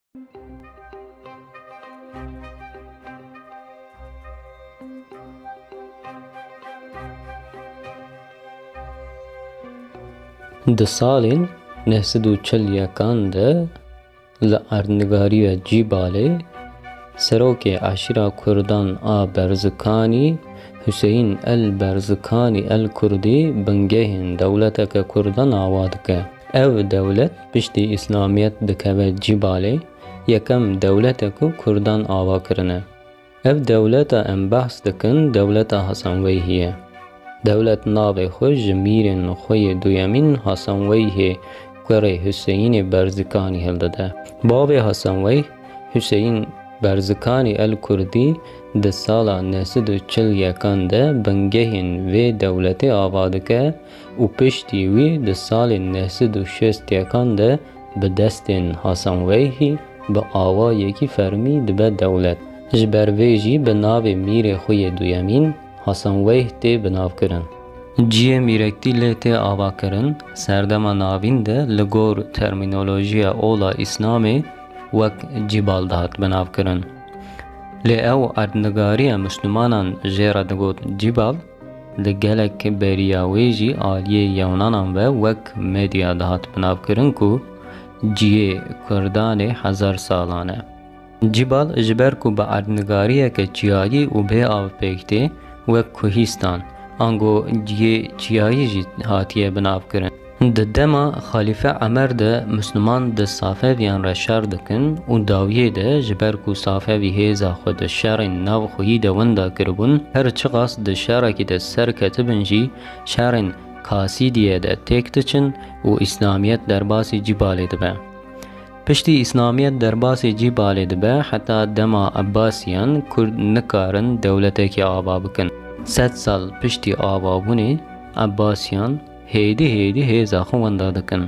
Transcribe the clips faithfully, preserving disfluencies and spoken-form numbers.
Di salên neh sed û çil yekan de li erdnigariya Cîbalê serokê eşîra Kurdan a Berzikanî, Huseyîn el Berzikanî el Kurdî, bingehên dewleteke Kurdan ava dike. Ev dewlet piştî Îslamiyet dikeve Cîbalê, yekem dewlet e ku Kurdan ava kirine. Ev dewleta em behs dikin, dewleta Hasan Weyhî ye. Dewlet navê xwe ji mîrên xwe yê duyemîn Hasan Weyhê kurê Huseyînê Berzikanî hildide. Bavê Hasan Weyh, Huseyîn Berzikanî el Kurdî, di sala neh sed û çil yekan de bingehên vê dewletê ava dike û piştî wî di salên neh sed û şêst yekan de bi destên Hasan Weyhî bi awayekî fermî dibe dewlet. Ji ber vê jî bi navê mîrê xwe yê duyemîn Hasan Weyh tê binavkirin. Cihê mîrektî lê tê avakirin, serdema navîn de li gor termînolojiya ola Îslamê wek Cîbal dihat binavkirin. Lê ew erdnigariya Mislimanan jê re digot Cîbal, li gelek beriya wê jî aliyê Yewnanan ve wek Medya dihat binavkirin ku cihê Kurdanê hezar salan e. Cîbal ji ber ku bi erdnigariyeke çiyayî û bê av pêk tê, wek Kuhîstan, ango cihê çiyayî jî hatiye binavkirin. Di dema Xalîfe Emer de Misliman di Safeviyan re şer dikin û dawiyê de ji ber ku Safevî hêza xwe di şerên navxweyî de winda kiribûn, her çiqas di şerekî de serketibin jî şerên Kasîdiye de têk diçin û Îslamiyet derbasî Cîbalê dibe. Piştî Îslamiyet derbasî Cîbalê dibe, heta dema Ebbasiyan Kurd nikarin dewletekî ava bikin. Sed sal piştî avabûnê Ebbasiyan hêdî hêdî hêza xwe winda dikin.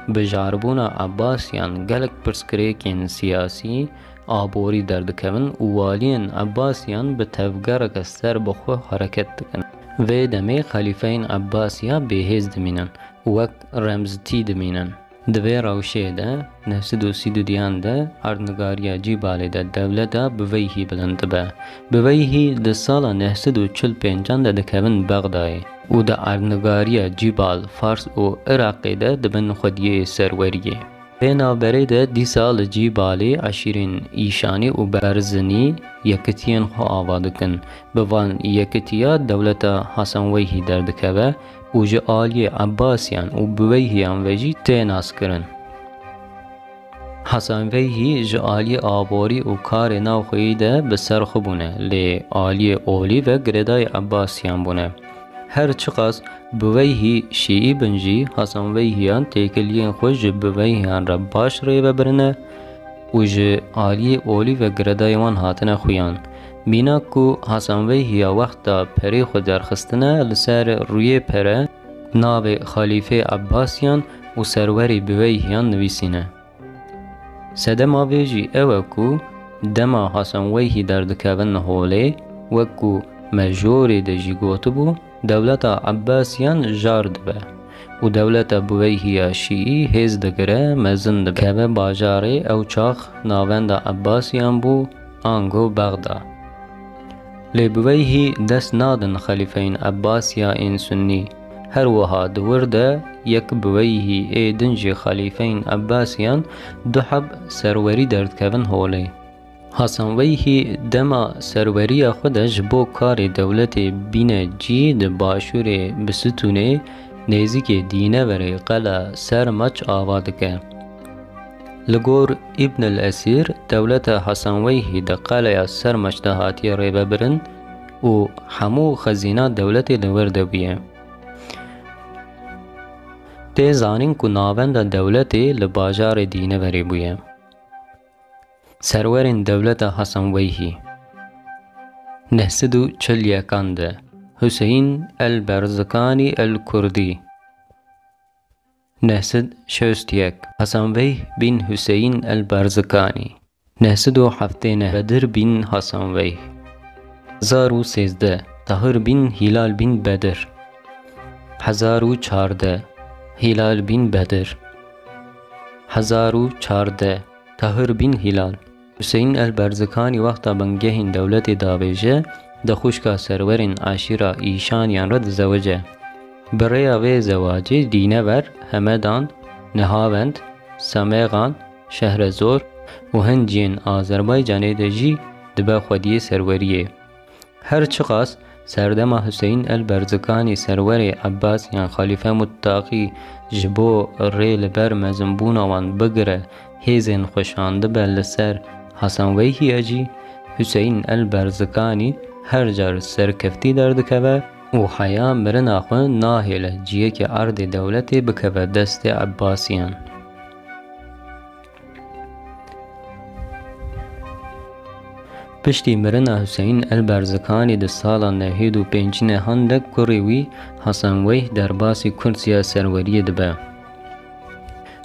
Bijaribûna Ebbasiyan gelek pirsgirêkên siyasî, aborî derdikevin û waliyên Ebbasiyan bi tevgereke serbixwe hereket dikin. Vê demê xelîfeyên Ebbasiya bêhêz dimînin û wek remztî dimînin. Di vê rewşê de, neh sed û sî û duyan de erdnigariya Cîbalê de dewleta Biveyhî bilind dibe. Biveyhî di sala neh sed û çil pêncan de dikevin Bexdayê û di erdnigariya Cîbal, Fars û Iraqê de dibin xwediyê serweriyê. Vê navberê de dîsa li Cîbalê eşîrên Îşanî û Berzinî yekitiyên xwe ava dikin. Bi van yekitiya dewleta Hasan Weyhî derdikeve û ji aliyê Ebbasiyan û Biweyhiyan ve jî tê naskirin. Hasan Weyhî ji aliyê aborî û karê navxweyî de bi ser xwe bûne, lê aliyê olî ve girêdayî Ebbasiyan bûne. Her çiqas Biweyhî şîî bin jî, Hasan Weyhiyan têkiliyên xwe ji Biweyhiyan re baş rê ve birine û ji aliyê olî ve girêdayî wan hatine xuyan. Mînak ku Hasan Weyhiya wexta perê xwe derxistine, li ser rûyê pere navê Xalîfê Ebbasiyan û serwerê Biweyhiyan nivîsîne. Sedema vê jî ew e ku dema Hasan Weyhî derdikevin holê, wek ku me jorê de jî gotibû, dewleta Ebbasiyan jar dibe û dewleta Biweyhiya Şîî hêz digire, mezin dibe. Keve bajarê ew çax navenda Ebbasiyan bû, ango Bexda. Lê Biweyhî dest nadin xelîfeyên Ebbasiya ên Sunnî. Her wiha di wir de yek Biweyhî ê din jî xelîfeyên Ebbasiyan du heb serwerî derdikevin holê. Hasan Weyhî dema serweriya xwe de ji bo karê dewletê bîne cî di başûrê Bisitûnê nêzîkê Dîneverê qela Sermaç ava dike. Li gor Îbn el Esîr, dewleta Hasan Weyhî di qeleya Sermaç de hatiye rêvebirin û hemû xezîna dewletê li wir de bûye. Tê zanîn ku navenda dewletê li bajarê Dîneverê bûye. Serwerên dewleta Hasan Weyhî. Neh sed û çil yekan de Huseyîn el Berzikanî el Kurdî. Neh sed şêst yek Hasan Weyh bin Huseyîn el Berzikanî. Neh sed û heftê neh Bedir bin Hasan Weyh. Hezar û sêzdeh Tahir bin Hîlal bin Bedir. Hezar û çardeh Hîlal bin Bedir. Hezar û çardeh Tahir bin Hilal. Huseyîn el Berzikanî wexta bingehîn dewletê davêje, di xwişka serwerên eşîra Îşaniyan re dizewice. Bi rêya vê zewacê Dînever, Hemedan, Nihavend, Semêxan, Şehrezor û hin cihên Azerbaycanê de jî dibe xwediyê serweriyê. Her çiqas serdema Huseyîn el Berzikanî serwerê Ebbasiyan Xalîfe Muttaqî ji bo rê li ber mezinbûna wan bigire hêzên xwe şandibe li ser Hasan Weyhiya jî, Huseyîn el Berzikanî her car serkeftî derdikeve û heya mirina xwe nahêle ciyekê erdê dewletê bikeve destê Ebbasiyan. Piştî mirina Huseyîn el Berzikanî di sala nehêd û pêncî nehan de kurê wî Hasan Weyh derbasî kursiya serweriyê dibe.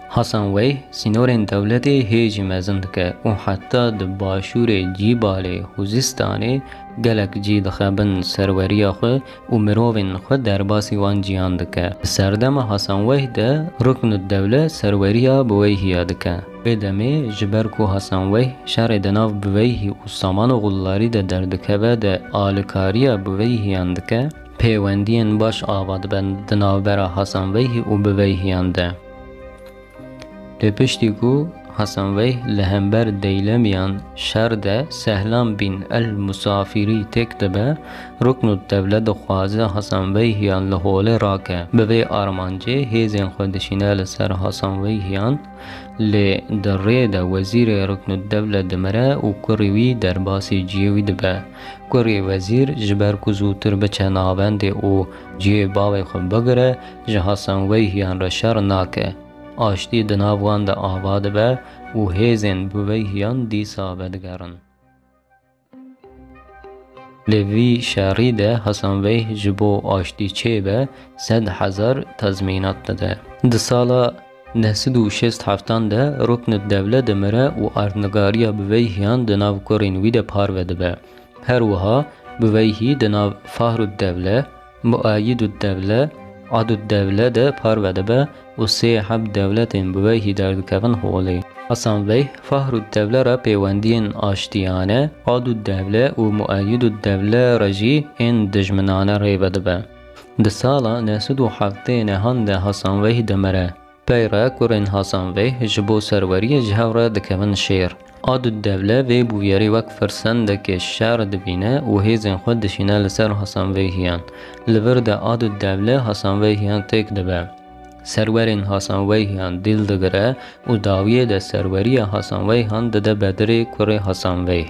Hasan Weyh sînorên dewletê hê jî mezin dike û heta di başûrê Cîbalê Xuzistanê gelek cî dixe bin serweriya xwe û mirovên xwe derbasî wan ciyan dike. Di serdema Hasan Weyh de Ruknudewle serweriya Biveyhiya dike. Vê demê ji ber ku Hasan Weyh şerê di nav Biveyhî û Saman û Xullarî de derdikeve de alikariya Biveyhiyan dike, pêwendiyên baş ava dibin di navbera Hasan Weyh û Biveyhiyan de. Lê piştî ku Hasan Weyh li hember Deylemiyan şer de Sehlan bin el Musafirî têk dibe, Ruknudewle dixwaze Hasan Weyhiyan li holê rake. Bi vê armancê hêzên xwe dişîne li ser Hasan Weyhiyan, lê di rê de wezîrê Ruknudewle dimire û kurê wî derbasî ciyê wî dibe. Kurê wezîr ji ber ku zûtir biçe navendê û ciyê bavê xwe bigire, ji Hasan Weyhiyan re şer nake. Aştî di nav wan de ava dibe û hêzên Biveyhiyan dîsa vedigerin. Li vî şerî de Hasan Weyh ji bo aştî çêbe sed hezar tezmînat dide. Di sala neh sed û şêst heftan de Ruknudewle dimire û erdnigariya Biveyhiyan di nav kurên wî de parve dibe. Her wiha Biveyhî di nav Fahrudewle, Muayidudewle, Adudewle de parve dibe û sê heb dewletên Biveyhî derdikevin holê. Hasan Bey Fahrudewle re pêwendiyên aştiyane, Adudewle û Muayidudewle re jî ên dijminane rê vedibe. Di sala neh sed û heftê nehan de Hasan Bey dimire. Pey re kurên Hasan Bey ji bo serweriyê ji hev re dikevin şêr. Adudewle vê bûyerê wek firsendekê şer dibîne û hêzên xwe dişîne li ser Hasan Weyhiyan. Li vir de Adudewle Hasan Weyhiyan têk dibe. Serwerên Hasan Weyhiyan dîl digire û dawiyê de serweriya Hasan Weyhan dide Bedirê kurê Hasan Weyh.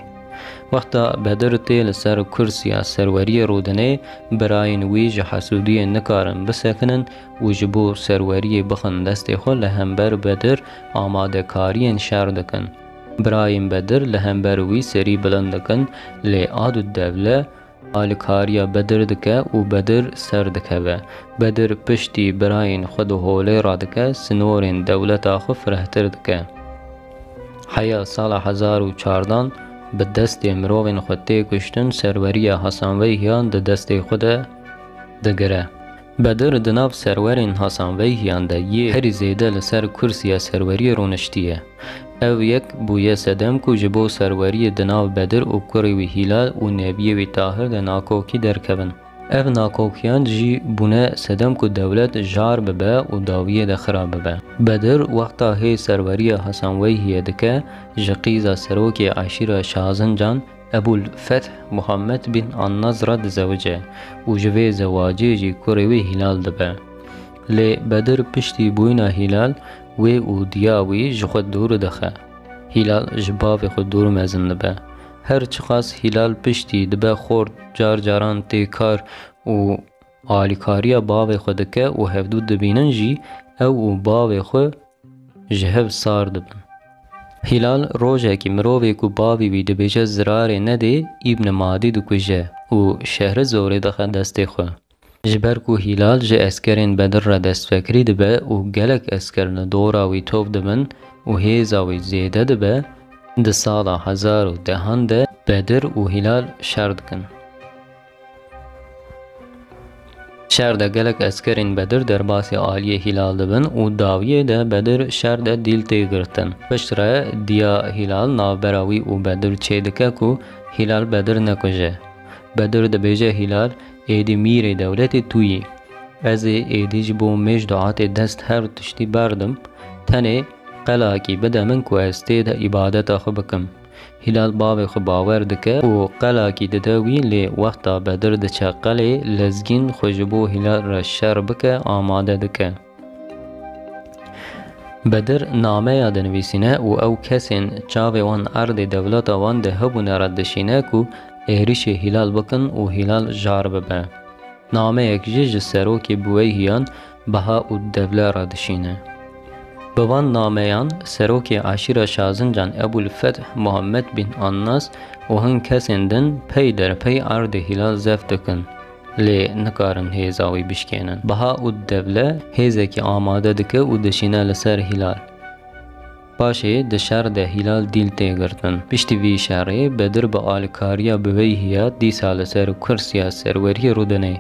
Wexta Bedir tê li ser kursiya serweriyê rûdinê, birayên wî ji hesûdiyê nikarin bisekinin û ji bo serweriyê bixin destê xwe li hember Bedir amadekariyên şer dikin. Birayên Bedir li hember wî serî bilind dikin, lê Adudewle alikariya Bedir dike û Bedir ser dikeve. Bedir piştî birayên xwe di holê radike, sinorên dewleta xwe firehtir dike. Heya sala hezar û çardan bi destê mirovên xwe tê kuştin, serweriya Hasan Weyhiyan di destê xwe de digire. Bedir di nav serwerên Hasan Weyhiyan de yê herî zêde li ser kursiya serweriyê rûniştiye. Ev yek bûye sedem ku ji bo serweriyê di nav Bedir û kurê wî Hîlal û nebiyê wî Tahir de nakokî derkevin. Ev nakokiyan jî bûne sedem ku dewlet jar bibe û dawiyê de xira bibe. Bedir wexta hê serweriya Hasan Weyhiyê dike, ji qîza serokê eşîra Şazincan, Ebul Feth Muhammed bin Annaz re dizewice û ji vê zewacê jî kurê wî Hîlal dibe. Lê Bedir piştî bûyîna Hîlal wê û diya wî ji xwe dûr dixe. Hîlal ji bavê xwe dûr mezin dibe. Her çiqas Hîlal piştî dibe xort, car caran tê kar û alîkariya bavê xwe dike û hevdû dibînin jî, ew û bavê xwe ji hev sar dibin. Hîlal rojekî mirovê ku bavê wî dibêje zirarê nedê, Îbn Madî dikuje û Şehrezorê dixe destê xwe. Ji ber ku Hîlal ji eskerên Bedir re destfekirî dibe û gelek esker li dora wî top dibin û hêza wî zêde dibe, di sala hezar û dehan de Bedir û Hîlal şer dikin. Şer de gelek eskerên Bedir derbasî aliyê Hîlal dibin û dawiyê de Bedir şer de dîl tê girtin. Piştre diya Hîlal navbera wî û Bedir çêdike ku Hîlal Bedir nekuje. Bedir dibêje Hîlal, êdî mîrê dewletê tu yî. Ez ê êdî ji bo mêj duatê dest her tiştî berdim. Tenê qelakî bide min ku ez tê de îbadeta xwe bikim. Hîlal bavê xwe bawer dike û qelakî dide wî, lê wexta Bedir diçe qelê, lezgîn xwe ji bo Hîlal re şer bike amade dike. Bedir nameya dinivîsîne û ew kesên çavê wan erdê dewleta wan de hebûne re dişîne ku êrîşê Hîlal bikin û Hîlal jar bibe. Nameyek jî ji serokê Buweyhiyan Behaud Devle re dişîne. Bi van nameyan serokê eşîra Şazincan Ebul Feth Muhammed bin Annas û hin kesên din pey derpey erdê Hîlal zeft dikin, lê nikarin hêza wî bişkênin. Behaud Devle hêzekî amade dike û dişîne li ser Hîlal. Paşê di şer de Hîlal dîl tê girtin. Piştî vî şerê Bedir bi alîkariya Biveyhiya dîsa li ser kursiya serweriyê rûdinê.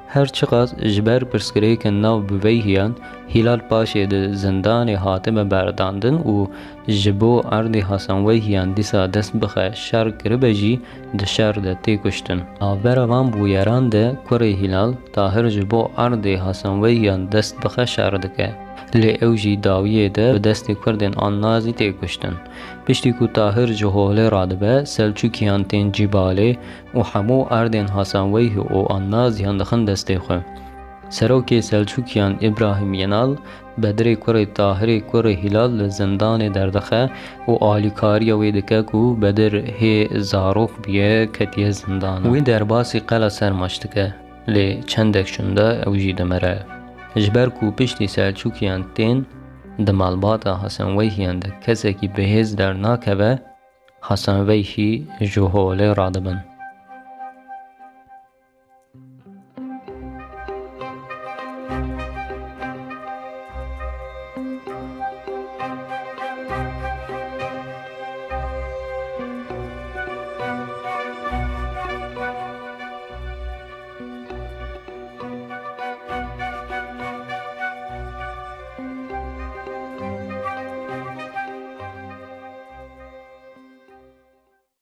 Her çiqas ji ber pirsgirêkên nav Biveyhiyan Hîlal paşê di zindanê hatibe berdandin û ji bo erdê Hasanweyhiyan dîsa dest bixe şer kiribe jî di şer de tê kuştin. Navbera van bûyeran de kurê Hîlal Tahir ji bo erdê Hasanweyhiyan dest bixe şer dike. Lê ew jî dawiyê de bi destê Kurdên Annazî tê kuştin. Piştî ku Tahir ji holê radibe, Selçûkiyan tên Cîbalê û hemû erdên Hasanweyhî û Annaziyan dixin destê xwe. Serokê Selçûkiyan Îbrahîm Yenal, Bedirê kurê Tahirê kurê Hîlal li zindanê derdixe û alîkariya wê dike ku Bedir hê zarok bûye ketiye zindanan. Wî derbasî qela Sermaş dike. Lê çendek şûnde ew jî dimire. Ji ber ku piştî Selçûkiyan tên di malbata Hasanweyhiyan de kesekî bihêz dernakeve, Hasanweyhî ji holê radibin.